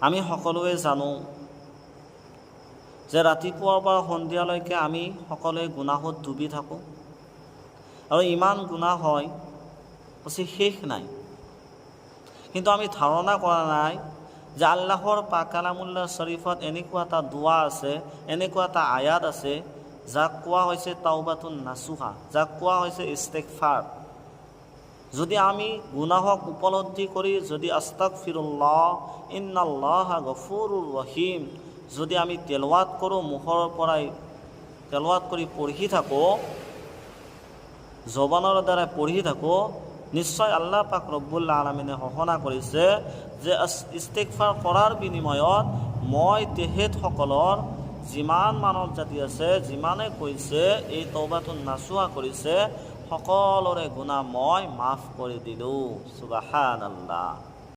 আমি সকলোৱে জানো যে ৰাতিপুৱাৰ পৰা সন্ধিয়ালৈকে আমি সকলোৱে গুনাহত ডুবি থাকোঁ আৰু ইমান গুনাহ হয়, কৈছে শেষ নাই। কিন্তু আমি ধাৰণা কৰা নাই যে আল্লাহৰ পাক কালামুল্লাহ শ্বৰীফত এনেকুৱা এটা দোৱা আছে, এনেকুৱা এটা আয়াত আছে, যাক কোৱা হৈছে তাওবাতুন নাচুহা, যাক কোৱা হৈছে ইস্তেকফাৰ। যদি আমি গুনাহক উপলব্ধি কৰি যদি আস্তাগফিৰুল্লাহ, ইন্নাল্লাহ গফুৰুৰ ৰহিম যদি আমি তেলাৱাত কৰোঁ, মুখৰ পৰাই তেলাৱাত কৰি পঢ়ি থাকোঁ, জবানৰ দ্বাৰা পঢ়ি থাকোঁ, নিশ্চয় আল্লাহ পাক ৰব্বুল আলমিনে ঘোষণা কৰিছে যে ইস্তেকফাৰ কৰাৰ বিনিময়ত মই তেখেতসকলৰ যিমান মানৱ জাতি আছে, যিমানে কৈছে, এই তৌবাটো নাচোৱা কৰিছে, সকলোৰে গুনাহ মই মাফ কৰি দিলোঁ। সুবাহান আল্লাহ।